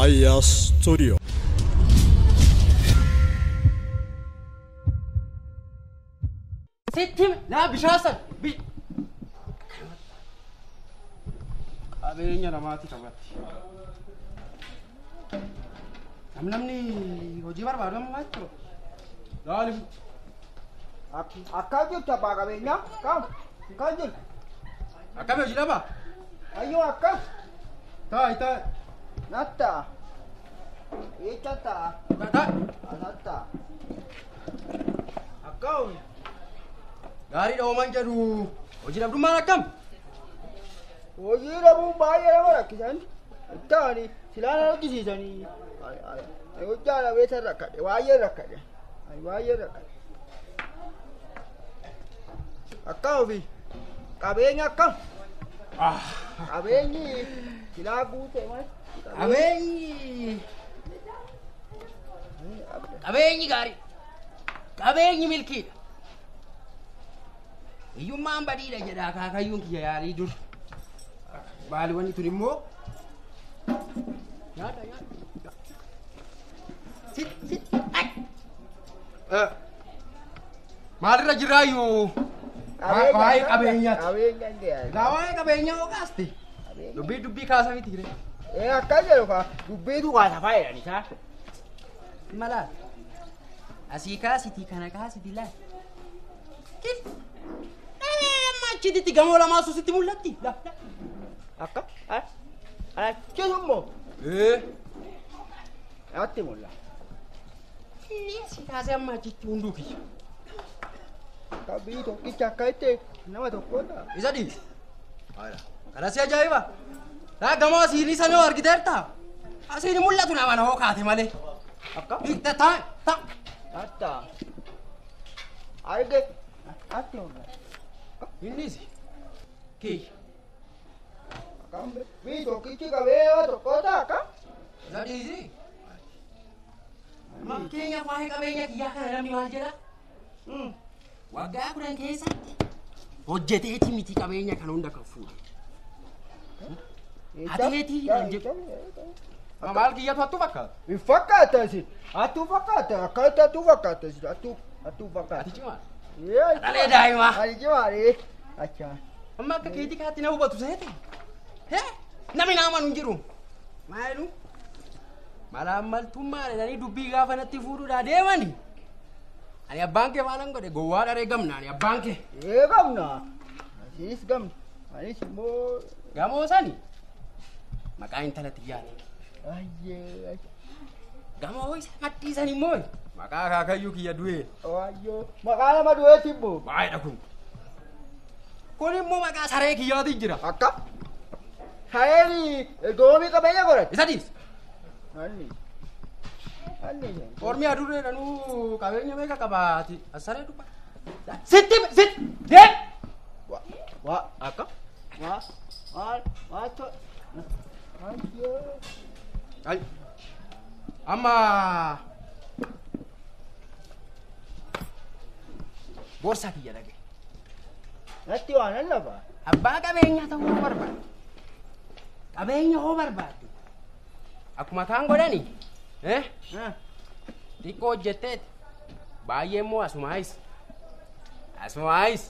Raayyaa Studio. Sitti laa bishaan sana qabeenya namaatti qabatti. Namni hojii barbaadu amma maal jiru? Laali. Akkam jirtu abbaa qabeenyaa? Kam? Kam jirtu? Akkam hojii dhabaa? Ayyoo akkam? Taa'i taa'i. Natta. Eessa ta'a? Taa'i. Natta. Akkam? Gaariidha hoomaan jedhu hojii dhabdummaan akkam? Hojii dhabuun baay'ee nama rakkisan. Ittaani silaan argisiisanii. Ani hojjaa dhabeessa rakkadhe baay'ee rakkadhe. Ani baay'ee rakkadhe. Akkam ofii qabeenya akkam? Qabeenyi silaa guute maal? Qabeenyi qabeenyi gaarii qabeenyi milkiidha. Hiyyummaan badiidha jedha akaakayyuun kiyya yaalii dur. Maali wanni tun immoo nyaata nyaata. Sit sit ay. Maalirra jiraayyuu? Waa'ee qabeenyaati. Qabeenya hin Laa waa'ee qabeenyaa hoo kaaste? Dubbii dubbii kaasa miti jiree. Ee akkas jedhu kaa dubbiitu kaasa faayidhaan isaa. Malaa asii kaasitii kana kaasitii laal. Kif amma achitti gamoo lamaa suusitti mul'atti. Akka achi immoo. Ee. Natti mul'ata. Inni asii kaasee amma achitti hunduu kiyya. Qabii tokkicha akka itti nama tokko ta'a. Isa dhiisi. Kana si ajaa'iba. Laa gamoo asiin sana argiteerta. Asiin mul'atu nama na hoo kaate malee. Akka? Taa taa. Natta. Arge. Natti mul'ata. Innis kiyya. Akkam bii tokkichi qabee tokko ta'a akka? Isa dhiisi. Fakkeenya waa'ee qabeenya kiyyaa kana namni maal jedha? Waggaa 10 keessatti hojjeteeti miti qabeenya kana hunda kan fuudhe. Ateetii kan jedhu. Maal kiyyatu hattuu fakkaata? Hin fakkaata isin. Hattuu fakkaata. Akkamitti hattuu fakkaata isin? Hattuu hattuu fakkaata. Ati cimaa? Dhalee daa'imaa. Ani cimaadhe. Achaa. Amma akka keetii kaatti na hubatu seete. Hee? Namni na amanu hin jiru. Maal jedhu? Malaammaltummaa jedhanii dubbii gaafa natti fuudhuudhaa deemani. Ani abbaan kee maalan godhe gowwaa dharee gamna ani abbaan kee. Ee gamna. Asiis gamna. Anis immoo. Gamoo sani maqaa intala xiyyaati. Ayyee. Gamoo isa maddii sani immoo maqaa akaakayyuu kiyya du'ee. Waayyoo maqaa nama du'eeti immoo. Baay'eedha kun. Kun immoo maqaa saree kiyyaati jira. Akka? Sareen goomii qabeenya godhate. Isa dhiis. Anni. Anni. Ormi adurreedhanuu qabeenya meeqa qabaati? Saree dubba. Sitti sitti deem. Wa wa akka? Wa wa wa to. Ayyoo. Ay. Amma boorsaa kiyya dhage. Natti waan lafa. Abbaa qabeenyaa ta'uu hoo barbaadde. Qabeenya hoo barbaadde. Akkuma kaan godhani. Xiqqoo hojjetteeti. Baay'ee immoo asumaayis. Asumaayis.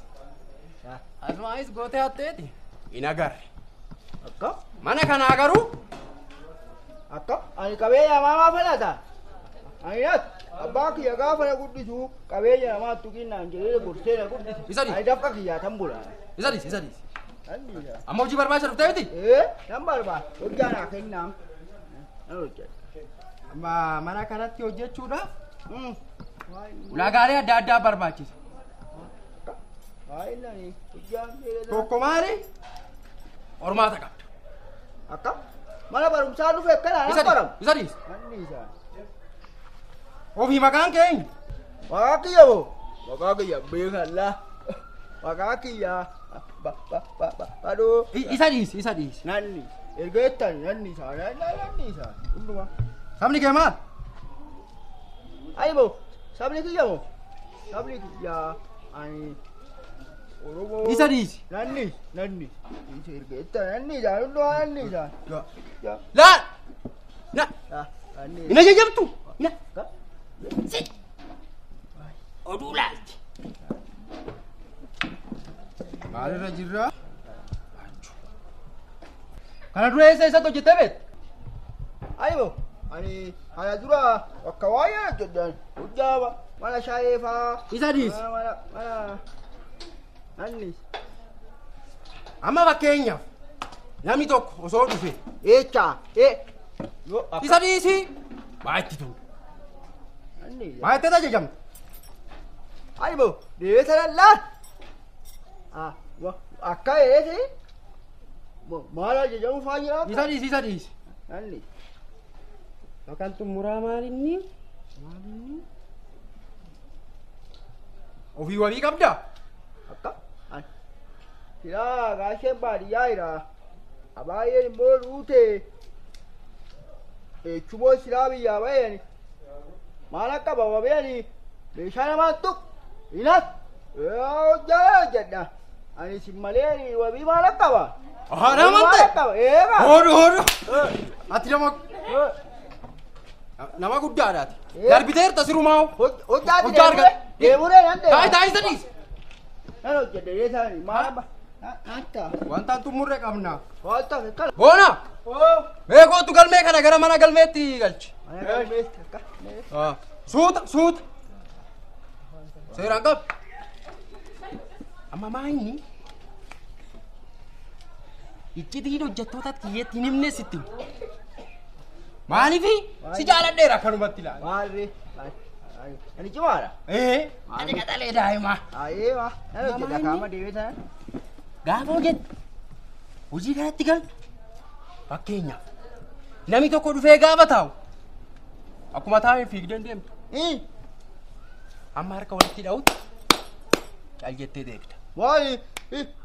Asumaayis gootee hatteeti. Hin agarre. Akka? Mana kanaa garuu. Akka? Ani qabeenya namaa filata. Ani natti abbaa kiyya gaafa na guddisu qabeenya namaa tuqinnaan jedhee gorsee na guddisu. Isa dhiisi. Ani dafqa kiyyaa tan bula. Isa dhiisi isa dhiisi. Anni Amma hojii barbaacha dhuftee miti? Ee nan barbaada. Hojjaa naa kennaam. Nan hojjedha. Amma mana kanatti hojjechuudhaaf ulaagaalee adda addaa barbaachisa. Baay'inani hojjaan jedhee. Tokko maali? Qormaata qabda. Akka? Mana barumsaa dhufe akkanaa nan baramu. Isa dhiisi. Anni isaa. Ofii maqaan kee eenyu? Maqaa kiyya moo? Maqaa kiyya beekallaa. Maqaa kiyya ba ba ba ba badoo. Isa dhiisi isa dhiisi. Nanni erga jettani nanni isaa nanni isaa hundumaa. Sabni kee maal? Ayi moo sabni kiyya moo? Sabni kiyya ani Oromoo. Isa dhiisi. Nanni nanni isa erga jettani nanni isaa hundumaa nanni isaa. Laal! Na. Hin ajajamtu. Na. Si. Oduu laalti. Maalirra jirra? Kana dura eessa eessatti hojjettee beekta? Ani ani ana dura bakka waa'ee hojjedhan hojjaa mana shaayee faa. Isa dhiisi. Mana mana anni. Amma fakkeenyaaf namni tokko osoo dhufe. Eecha ee. Isa dhiisi. Waa itti tolu. Anni. Waa itti ajajamta. Ani boo deebisa lallaa. Akka eesi maal ajajamu faa jira. Isa dhiisi isa dhiisi. Anni. Maqaan xumuraa maalinni? Maalinni? Ofii wabii qabdaa? Akka? Silaa gaasheen baadiyyaa jira. Abaayyeen immoo ruutee. Eechumoo silaa biyyaa baheen. Maal akka bawa baheen meeshaa namaa tuq. Inas. Hojjaa hojjedha. Ani si malee wabii maal akka qaba? Nama ta'e? Eega. Hoodhu hoodhu. Ati nama nama guddaadhaati. Darbiteerta sirumaa. Hojjaa deemuree nan deema. Taayi taayi sadiis. Nan hojjedhe deesanii maal Anta. Wanta xumurre qabna. Wanta kana. Boona. Mee kootu galmee kana gara mana galmeetti galchi. Mana galmeetti akka. Suuta suuta. Seeraan qab. Amma maa inni? Iccitiin hojjettoota kiyyeetti hin himne sitti. Maaliifi si jaaladheera akkanumatti ilaali. Maali? Ani cimaadha. Ee. Ati qaxalee daa'imaa. Aayee maa. Nan hojjedha kaama deemee sana. Gaafa hojjettu hojii kanatti galtu fakkeenyaaf namni tokko dhufee gaafa taa'u akkuma taa'een fiigdee deemtu. Amma harka walitti dha'utti cal jettee deebita. Maali?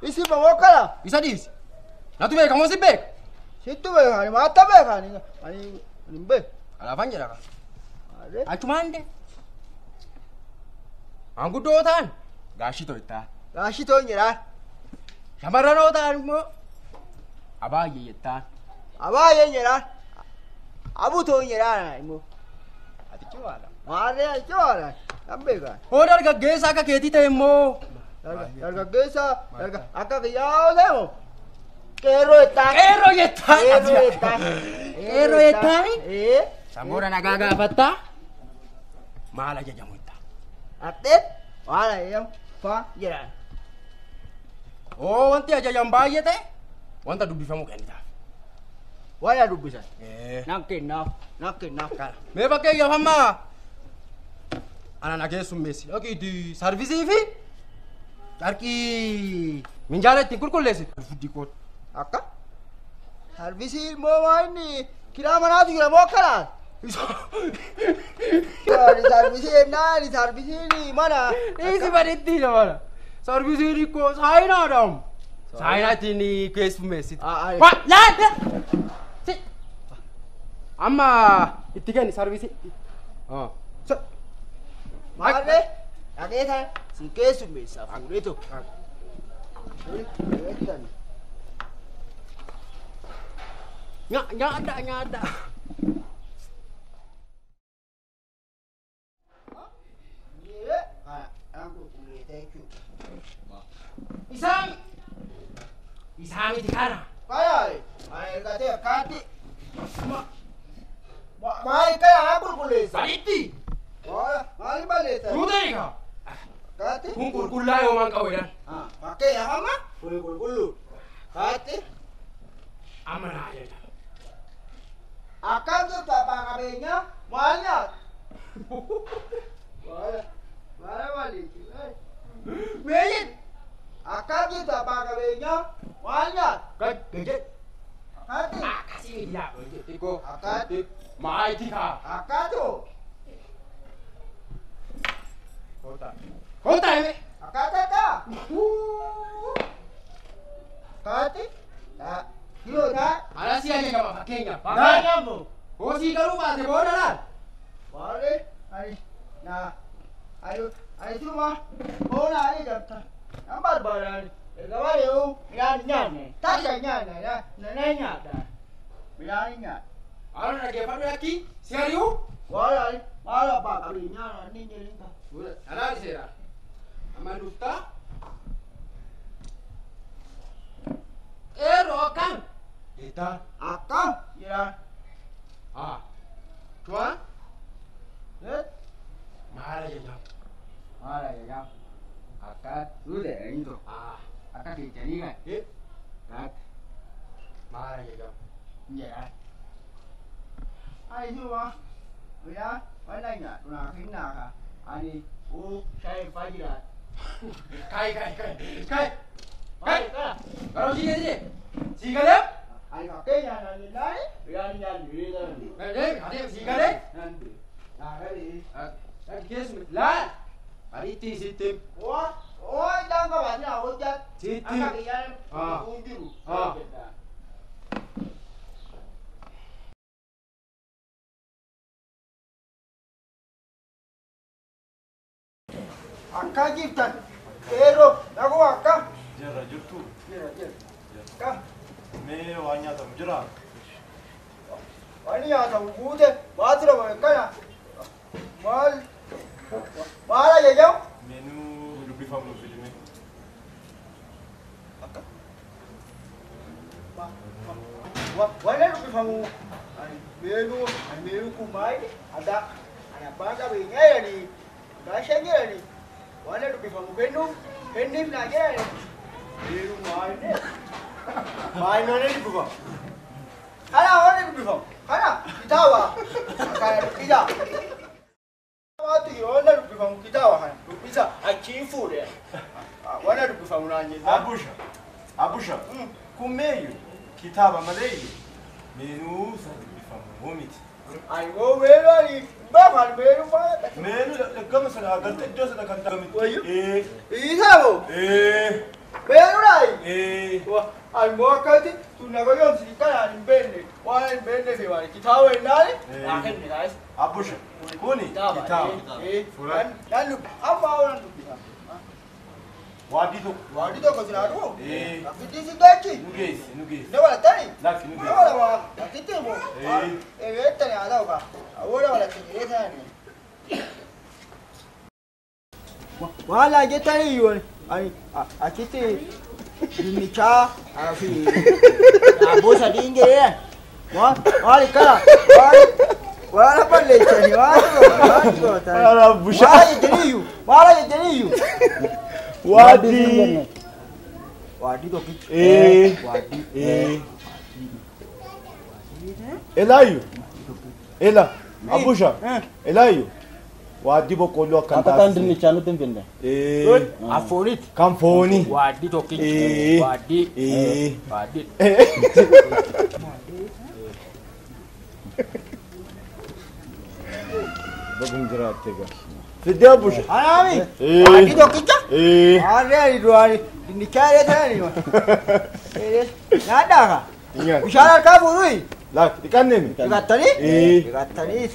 Isi bamoo kana? Isa dhiisi. Natu beeka moo si beeka? Sittu beeka ani maatta beeka ani ani hin beeku. Alaafaan jedha kaa. Achumaan de. Maanguddoo ta'an gaashii to'ittaa. Gaashii to'in jedhaan. Shamarran yoo ta'an immoo abaayyee jettaan. Abaayyee jedhaan. Abuu to'in jedhaan immoo. Ati cimaadha. Maarree ati cimaadha. Nan beeka. Hoo dargaggeessa akka keetii ta'e immoo. Dargaggeessa akka kiyyaa ta'e moo. Qeerroo jettaan. Qeerroo jettaan. Qeerroo jettaan. Qeerroo jettaan. Ee. Samboora nagaa gaafattaa. Maal ajajamu jettaa? Ate maal ajajamu faa jedhaan. Oo wanti ajajan baay'ee ta'e wanta dubbifamu kennitaaf. Waan dubbisan. Nan kennaaf nan kennaaf. Mee fakkeenyaaf amma ana nageessummeessi dhaqiitii sarvisii fi carqii minjaala ittiin qulqulleessitu. Fuddi koot. Akka sarvisii immoo maa inni kiraa manaatu jira moo akkanaa? Sarvisii jennaan sarvisiin mana. Dhiisi baditti mana. Sarvisiin ikkoo saayinaadhaam. Saayinaa ittiin keessummeessitu. Laata! Amma itti kenni sarvisii. Maarree dhaqee tan si keessummeessa fuudhee tokko. Nyaadha nyaadha. Isaan isaan miti kana. Fayaare ani ergatee akkaatti. Maali kana haa qulqulleessa? Baditti. Maali balleessa? Tuuta egaa. Akkaatti. Kun qulqullaa yoomaan qabu jedhan. Fakkeenyaaf amma kun qulqulluu. Akkaatti. Amma naa jedha. Akkam jirtu abbaa qabeenyaa maal nyaata? Maal maaliiti? Mee jedhi. Akkam jirtu abbaa qabeenyaa maal nyaata? Gad jedhi. Akkaatti. Akkasii miti yaa. Xiqqoo. Akkaatti. Maayitii kaa. Akkaatoo. Kootaa. Kootaa hime. Akkaatataa. Akkaatti. Kilootaa. Ala si ajajama fakkeenyaaf. Fakkeenyaaf. Hosii garuu baate booda laal. Maarree ani naa ani ani suma boona ani dabta. Nan barbaada ani. Erga bareedu midhaan nyaanne. Tasa nyaanne na na nyaadha. Midhaan nyaadha. Maalo dhaggeeffadhu lakkii si ari'u. Waala maala abbaa qabeenyaa ni jedhin. Dhalaa seera. Amma dhuftaa. Qeerroo akkam? Jettaa. Akkam jedhaan. Haa. Cuwaa? Maala jechaa. Maala jechaa. Akka suuta jedhanii tokko. Akka keessanii kan. Kaat. Maala jechaa. Jedhaan. Ani suma midhaan waan nyaadhu naa kennaa ka. Ani oo shaayii fa'aa jira. Kai kai kai kai. Kai. Gara hojii keessa sii galee? Ani fakkeenya naan jennaani midhaan nyaanni beekan. Galee sii galee? Nan bee. Naa galee. Keessuma laal. Ariitti sitti. Waa waa isaan qabaatee haa hojjat. Sitti. Akka kiyyaan kun jiru. Akka jirtan qeerroo dhagoo akka. Jirra jirtu. Jira jira. Akka. Mee waan nyaatamu jira? Waan nyaatamu guute baatira bare kana. Maal maal ajajamu? Meenuu dubbifamu fidime. Akka. Waan dubbifamu meenuu meenuu kun maali? Adda ani abbaan qabeenyaa jedhanii gaashaan jedhanii waan dubbifamu kennuuf kenniif naa jedhanii. Meenuu maali? Maali waan dubbifamu? Kana waan dubbifamu? Kana kitaaba kana dubbisa. Waanti waan dubbifamu kitaaba kana dubbisa achiin fuudhe. Waan dubbifamu naan jenna. Abusha Abusha kun meeyyu kitaaba maleeyyu meenuu isa dubbifamu miti. Ani moo meenuu ani baafaan meenuu maal? Meenuu gama sana agartee iddoo sana kan taa'amitti. Wayyo. Isaa moo? Meenuu naayi? Ani moo akkatti tun na goyoomsi kana ani hin beekne waan hin beekne fi waan kitaaba jennaani naa kenne taa'es. Abusha kuni kitaaba. Nan dubbi amma waan dubbisa. Waadii tokko. Waadii tokko silaa dhufu? Akkittii si geechi? Nu geessi nu geessi. Ne walattani? Lakki nu Ne geessi. wala waa akkitti immoo. Eettani haa ta'u kaa. Awwoola walatti jedhee taa'ani. Waan laa jettanii iyyuu ani achitti dinnichaa fi daabboo sadiin jedhee waan waan akkana waan waan balleessanii waan waan gootan. Abusha. Maala jettanii iyyuu maala jettanii iyyuu. Waadii. Waadii tokkicha. Waadii. Elaayu. Ela. Abusha. Elaayu. Waadii boqqolloo akkan Akka kan dinnichaa nutti hin finne. Afoonitti. Kan foonii. Waadii tokkicha. Waadii. Waadii. Bagum jiraatte gaa. Fiddee Abusha. Anaami. Waadii tokkicha. Harree ani duraani dinnichaa jedhee taa'anii. Nyaadhaa kaa. Bishaan harkaa fuudhuyi. Lakki dhiqannee mi? Dhiqattanii? Dhiqattanii.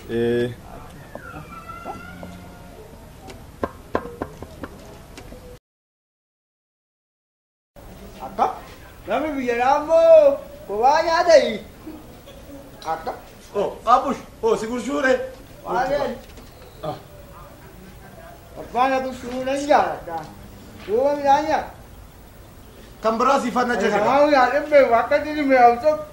Akka namni biyya naannoo kophaa nyaata yi. Akka. Oh Abush oh si gurshuure. Waareen. Abbaan gurshuun nan jaalladha. Duuba midhaan nyaata. Kan biraa siifan na jajjaba. Waan nyaadhan beeku akka inni mi'aawu tokko.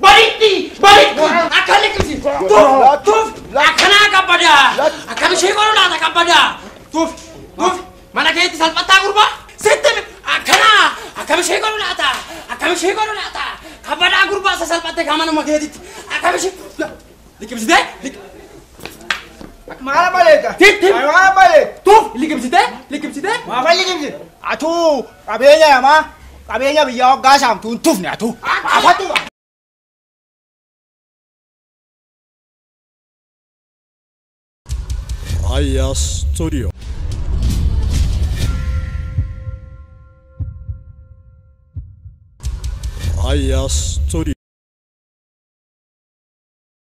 Baritti baritti akka liqimsi tuuf tuuf akkanaa qabbadaa akkam ishee godhu laata qabbadaa tuuf tuuf mana keetti salphattaa gurbaa sitti akkanaa akkam ishee godhu laata akkam ishee godhu laata qabbadaa gurbaa isa salphatte kan manuma keetitti akkam ishee liqimsitee Maala baleeta. Titti. Maala baleeta. Tuuf liqimsitee liqimsitee. Maafa liqimsite. Atuu qabeenya namaa qabeenya biyyaa hoggaa saamtuu hin tufne atuu. Maafa tufa. Aya Studio. Aya Studio.